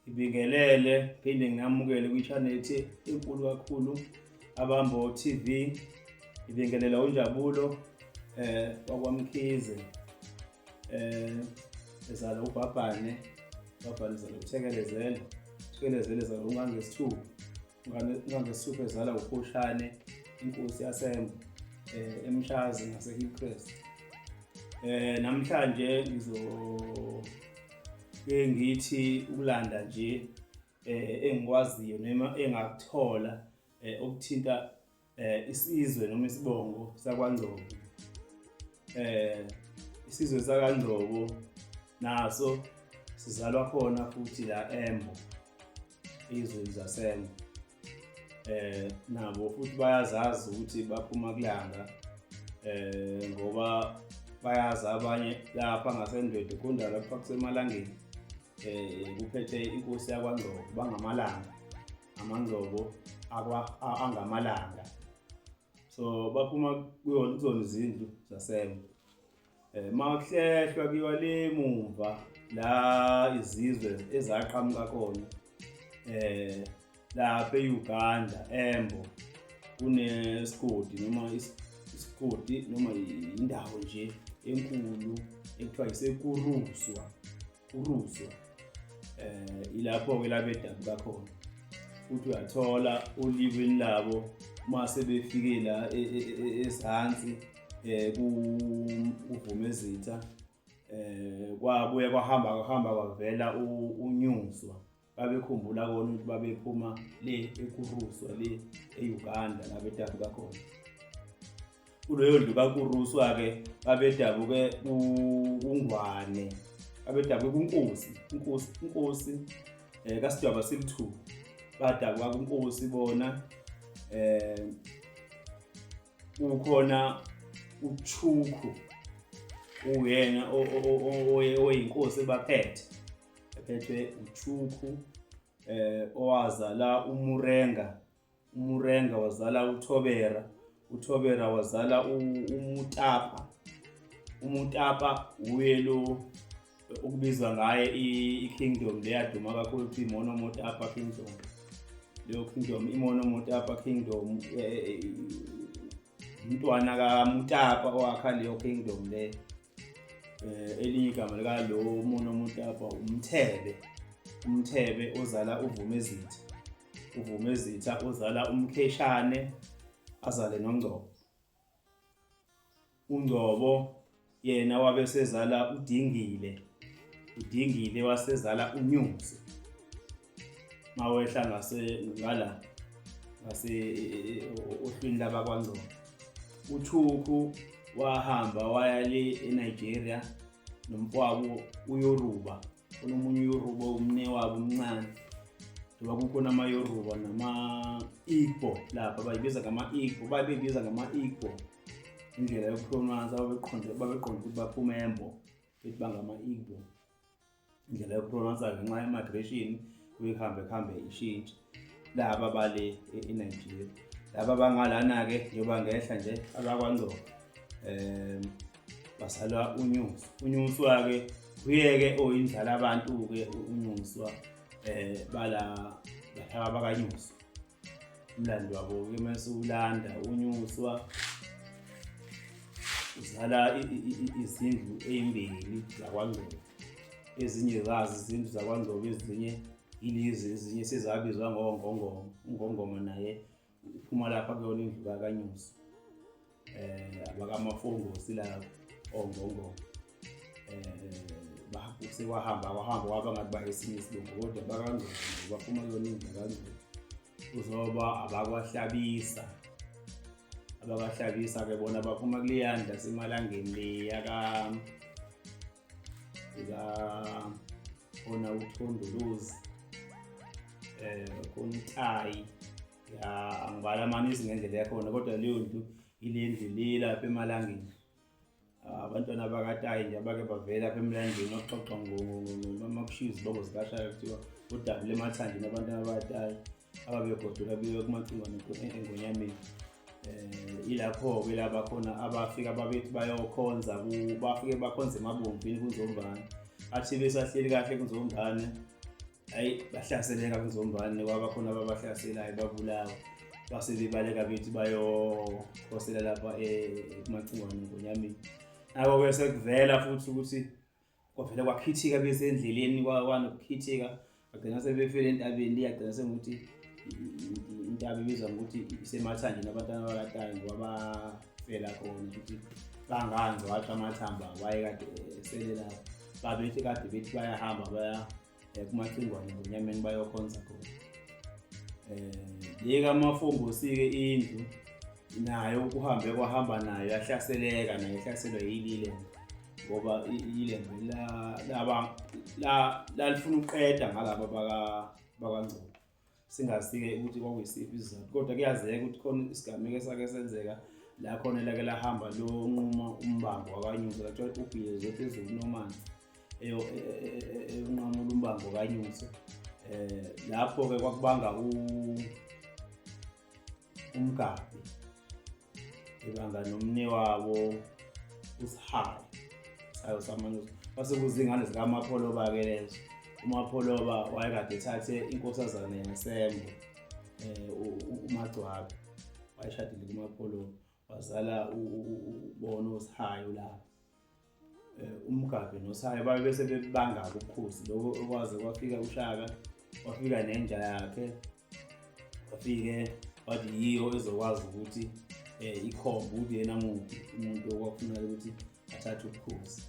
Ngibingelele phinde nginamukele kwi-channel enkulu kakhulu Abambo TV. Ngibingelela uNjabulo wakwaMkhize ezala uBhabhane, uBhabhane ezala uThekelezele, uThekelezele ezala uNgangesithupha, uNgangesithupha ezala uPhushane inkosi yaseMbo eMshazi ngase-Hillcrest. Namhlanje ngizo ke ngithi ukulanda nje engikwaziyo noma engakuthola okuthinta isizwe noma isibongo sakwaNgcobo. Isizwe sakaNgcobo naso sizalwa khona futhi la eMbo, izweni zaseMbo. Nabo futhi bayazazi ukuthi baphuma kulanga ngoba bayazi abanye lapha ngaseNdwedwe kunda lapha kuseMalangeni kuphethe inkosi yakwaNgcobo, bangamalanga amaNgcobo angamalanga. So baphuma kuyona kuzona izindlu zaseMbo. Makuhlehlwa kuyiwa le mumva la izizwe ezaqhamuka khona lapha e-Uganda eMbo kunesigodi noma isigodi noma indawo nje enkulu ekuthiwa iseKuruswa, Kuruswa. Ilapho-ke la bedabuka khona futhi uyathola olibeni labo uma sebefike la ezansi kuVumezitha kwabuye kwahamba kwahamba kwavela uNyuswa. Babekhumbula kona ukuthi babephuma le eKuruswa le e-Uganda la bedabuka khona. Kuleyo ndlu kaKuruswa-ke babedabuke kuNgwane, babedabuke kuNkosi, inkosi, inkosi kaSidwaba Silithuku. Badabuka kuNkosi bona kukhona uChukhu uyena oyinkosi ebaphethe, ephethwe uChukhu owazala uMurenga. UMurenga wazala uThobera, uThobera wazala uMutapa. UMutapa uye lo okubizwa ngaye i-kingdom leyaduma kakhulu kuthiwa iMonomotapa Kingdom. Leyo kingdom iMonomotapa Kingdom umntwana kaMutapa owakha leyo kingdom le. Elinye igama likalo Monomotapa uMthebe, uMthebe ozala uVumezitha, uVumezitha ozala uMkheshane azale noNgcobo. UNgcobo yena wabe sezala uDingile, uDingile wasezala uNyusi. Mawehla ngase ngala ngase ohlwini labakwaNgcobo. UChukhu wahamba waya le eNigeria nomfowabo uYoruba, kunomunye uYoruba umnewabo omncane njengoba kukhona amaYoruba nama-Igbo lapha bayibiza ngama-Igbo, babebiza ngama-Igbo indlela yokupronounsa, babeqonde ukuthi baphuma eMbo bethi bangama-Igbo. Indlela yokupronounsa ngenxa ye-migration kuye kuhambe kuhambe ishintshe. Laba bale eNigeria, laba bangalana-ke njengoba ngehla nje abakwaNgcobo basalwa uNyuswa. UNyuswa-ke uye-ke oyindlala abantu-ke uNyuswa bala laba bakaNyuswa. Umlando wabo-ke mase ulanda uNyuswa uzala izindlu ey'mbili zakwaNgcobo. Ezinye zazo izindlu zakwaNgcobo, ezinye yilezi ezinye sezabizwa ngoNgongoma. UNgongoma naye uphuma lapha kuyona indlu kaNyuswa. Abakamafongosi labo oNgongoma. Sekwahamba kwahamba kwaba ngathi bayesinye isilungu kodwa bakaNgcobo baphuma kuyona indlu kaNgcobo. Kuzoba abakwaHlabisa, abakwaHlabisa-ke bona baphuma kuleya ndlu yaseMalangeni leya khona uThondolozi khona uTayi ya angibalamanisi ngendlela yakhona kodwa leyo ndlu ile ndlu le lapha eMalangeni. Abantwana bakaTayi nje abake bavela apha emlandweni waxoxa noma kushiwo izibongo zikaShaka kuthiwa udabule emathanjeni abantwana bakaTayi ababegoduka beya kuMacingwane eNgonyameni. Ilapho-ke laba khona abafika babethi bayokhonza bafike bakhonza eMabomvini kuNzombane. Athi besahleli kahle kuNzombane Ayi bahlaseleka kuzombane kwaba khona ababahlaselayo babulawa base bebaleka bethi bayokhosela lapha eMacingwane Ngonyameni. Nako-ke sekuvela futhi ukuthi kwavele kwakhithika besendleleni kwanokukhithika bagcina sebefele entabeni liyagcina sengukuthi intaba ibizwa ngokuthi isemathanjeni abantwana bakatayi ngoba bafela khona ukuthi bangangcwatshwa amathambo wayekade esele lapho babethi kade bethi bayahamba baya kumacingwane ngonyameni bayokhonza khona le kamafongosi-ke indlu nayo kuhambe kwahamba nayo yahlaseleka nayo ihlaselwa yilile ngoba ilembe laba lalifuna ukuqeda ngalaba bakaNgcobo singazi-ke ukuthi kwakuyisiphi isizathu kodwa kuyazeka ukuthi khona isigameko esake senzeka la khona elake lahamba liyonquma umbango wakanyuso lathiwa ubhiyezwe phezulu nomanzi eyonqamula umbango kanyuso um lapho-ke kwakubanga umgabhi ebanga nomnewabo uSihayo Sihayo Samanusi kwase kuzingane zikaMapholoba-ke lezo uMapholoba wayekade ethathe inkosazane yasembo um uMagcwabe wayeshadile kuMapholoba wazala ubona uSihayo lapho umgabhi noSayo babe bese bebanga ubukhosi lokho okwaze kwafika uShaka wafika nenja yakhe wafike wathi yiyo ezokwazi ukuthi ikhombe ukuthi yena muphi umuntu okwakufuneka ukuthi athathe ubukhosi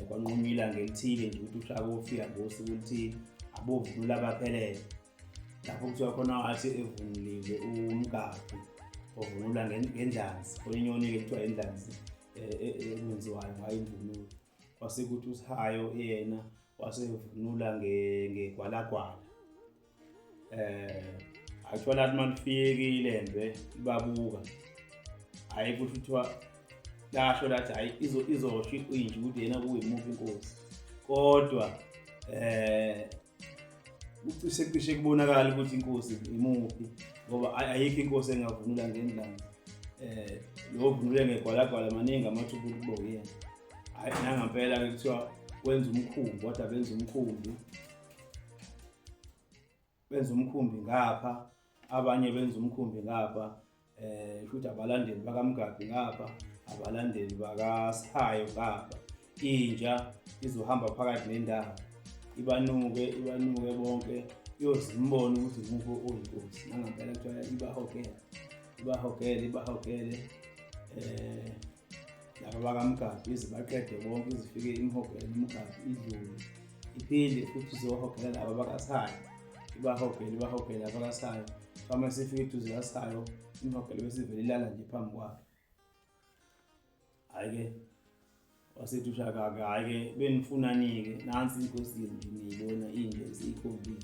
kwanqunywa ilanga elithile nje ukuthi uShaka ofika ngosuku oluthile abovunula abaphelele lapho kuthiwa khona wathi evunulile umgabhi ovunula ngendlanzi khona inyoni-ke kuthiwa indlanzi ekwenziwayo ngayo imvunulo kwase kuthi uSihayo yena wasevunula ngegwalagwala akuthiwa lathi malifike ilembe libabuka hhayi kusho kuthiwa lasho lathi hhayi izosho inje ukuthi yena kuyimuphi inkosi kodwa kucishe cishe kubonakala ukuthi inkosi imuphi ngoba ayikho inkosi engavunula ngendlala lo vunule ngegwalagwala maningi amathuba ukuthi kube uyena hhayi nangampela-ke kuthiwa wenza umkhumbi kodwa benza umkhumbi benza umkhumbi ngapha abanye benza umkhumbi ngapha futhi abalandeli bakaMgabhi ngapha abalandeli bakaSihayo ngapha inja izohamba phakathi nendawo ibanuke ibanuke bonke iyozimbona ukuthi imuphi oyinkosi nangampela kuthiwa ibahogele ibahogele ibahogele laba bakaMgabhi ize baqede bonke izifike imhogele nomgabhi idlule iphinde futhi izohogela laba bakaSayo ibahogele ibahogele abakaSayo uma sifike eduze kaSayo imhogele bese ivele ilala nje phambi kwakhe hhayi-ke wasethi uShaka-ke hhayi-ke benifunani-ke nansi inkosi yenu nje niyibona inje esiyikhombile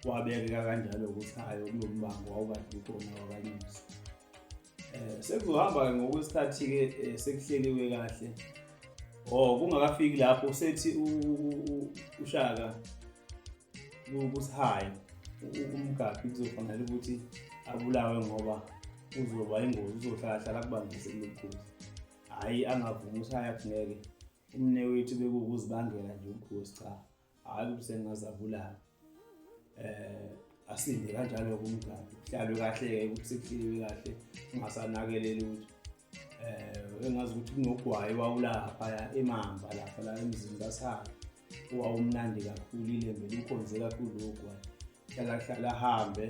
wabekeka kanjalo-ke uSayo kulo mbango wawukade ukhona wakanyusa sekuzohamba-ke ngokwesikhathi-ke sekuhleliwe kahle oh kungakafiki lapho sethi uShaka kusihayo umgabhi kuzofanele ukuthi abulawe ngoba uzoba ingozi uzohlala kubambise kulobukhosi hhayi angavumi uShaka athi ngeke umnewethu bekuwukuzibangela nje ubukhosi cha hhayi ukuthi sengaze abulawe asinde kanjalo kumgadi kuhlalwe kahle-ke ukuthi sekuhleliwe kahle ungasanakeleli ukuthi engazi ukuthi kunogwayi wawulaphaya emamba lapha la emzini kaSayo owawumnandi kakhulu ilembe liwukhonze kakhulu lowo gwayi hlala hlala ahambe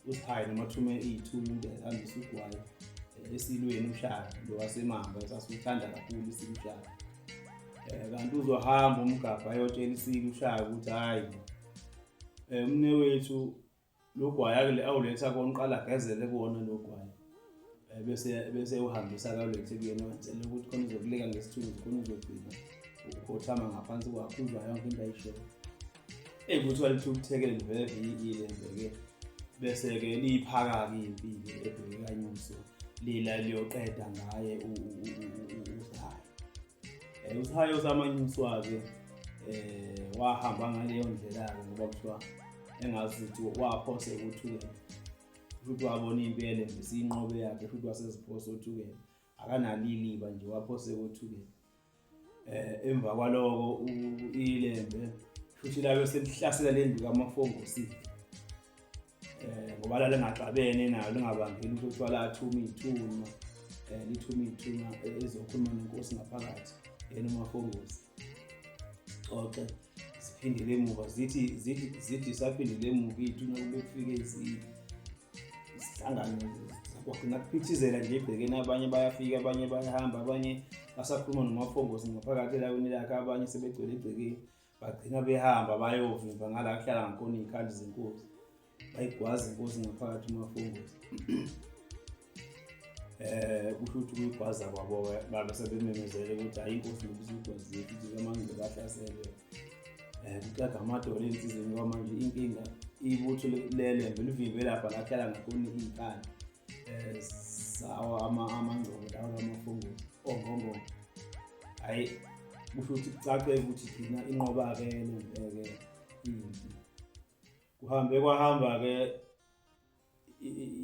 usihaye noma thume iy'thunywa ukuthi ahambise ugwayi esilweni uShaka lo wasemamba esasiwuthanda kakhulu isilo uShaka kanti uzohamba umgabha ayotshela isilo uShaka ukuthi hhayi umnewethu lo gwayi awuletha kona uqala agezele kuwona lo gwayi bese uhambisa kawulethe kuyena wenzele ukuthi khona uzokuleka ngesithunzi khona uzogcina ukhothama ngaphansi kwakhe uzwa yonke into ayishoyo eyi kuthiwa lithukuthekele livele viyile nje-ke bese-ke liyiphaka-ke impilo ebheke kanyuso lila liyoqeda ngaye uSihayo uSihayo samanyuswa-ke wahamba ngaleyo ndlela-ke ngoba kuthiwa engazi ukuthi waphoseka uthukela futhi wabona impi yelembe isiyinqobe yakhe futhi waseziphosa othukela akanalo iliba nje waphoseka othukela emva kwaloko ilembe Futhi labe selihlasela le ndlu kaMafongosi. Ngoba lalingaxabene nayo lingabambeli ukuthi kuthiwa lathuma iy'thunywa lithuma iy'thunywa ezokhuluma nenkosi ngaphakathi yena uMafongosi. Sixoxe siphindele emuva zithi zithi zithi saphindele emuva iy'thunywa kube kufike sihlangane kwagcina kuphithizela nje ebhekeni abanye bayafika abanye bayahamba abanye basakhuluma noMafongosi ngaphakathi elawini lakhe abanye sebegcwele egcekeni bagcina behamba bayovimba ngala kuhlala ngakhona iy'khali zenkosi bayigwaza inkosi ngaphakathi uMafongosi kusho ukuthi ukuyigwaza kwabo babe sebememezele ukuthi hayi inkosi ngoba isiyigwazile futhi amangcebo ahlaselwe kuxega amadolo ensizweni ngoba manje inkinga ibutho lelembe livimbe lapha la kuhlala ngakhona iy'khali zawo amangcobo lawo lamafongosi ongongoma hhayi kusho ukuthi kucace ukuthi thina inqoba-ke lembeke impi kuhambe kwahamba-ke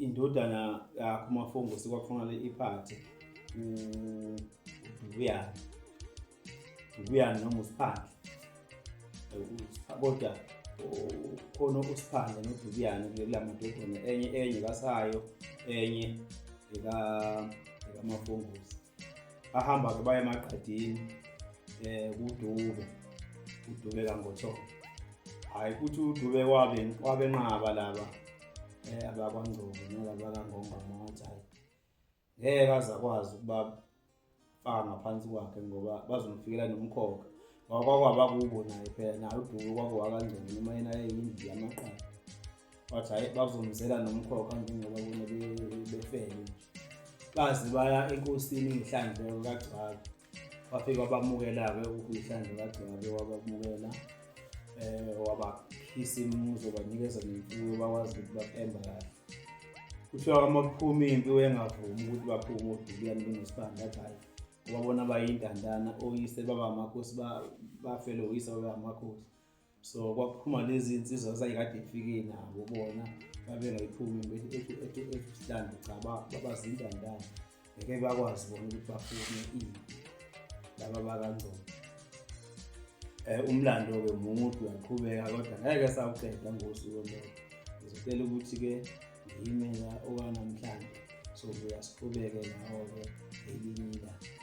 indodana yakho uMafongosi kwakufanele iphathe uDubuyane Dubuyane noma uSiphandle kodwa khona uSiphandle noDubuyane kula madodana enye enye kaSayo enye eka ekaMafongosi bahamba-ke baye emaqadini kuDube uDube kaNgothongo hhayi kuthi uDube wabe wabenqaba laba abakwaNgcobo nalaba kaNgongoma wathi hhayi ngeke aze akwazi ukubafaka ngaphansi kwakhe ngoba bazomfikela nomkhokha ngoba kwakwaba kubo naye phela naye uDube kwakuwakaNgcobo noma yena yayindlu yamaqaba wathi hhayi bazomzela nomkhokha njengoba bona befele nje baze baya enkosini uYihlandleko kaGcwabe wafike wabamukela-ke uYihlandlo kaGcwabe wabamukela wabakhisa imibuzo banikeza nemfuyo bakwazi ukuthi baphemba kahle kuthiwa uma kuphuma impi wayengavumi ukuthi baphume oDubuyane benoSibanda athi hhayi ngoba bona bayintandana oyise baba amakhosi bafele oyise baba amakhosi so kwakuphuma lezi nsizwa zayikade ifike nabo bona babengayiphumi ethi ethi ethi sihlanu cha babazintandane ngeke bakwazi bona ukuthi baphume impi laba bakaNgcobo umlando-ke mude uyaqhubeka kodwa ngeke sawuqeda ngosuku olulodwa ngizocela ukuthi-ke ngime la okwanamhlanje sobuya siqhubeke nawo-ke elinye ilanga.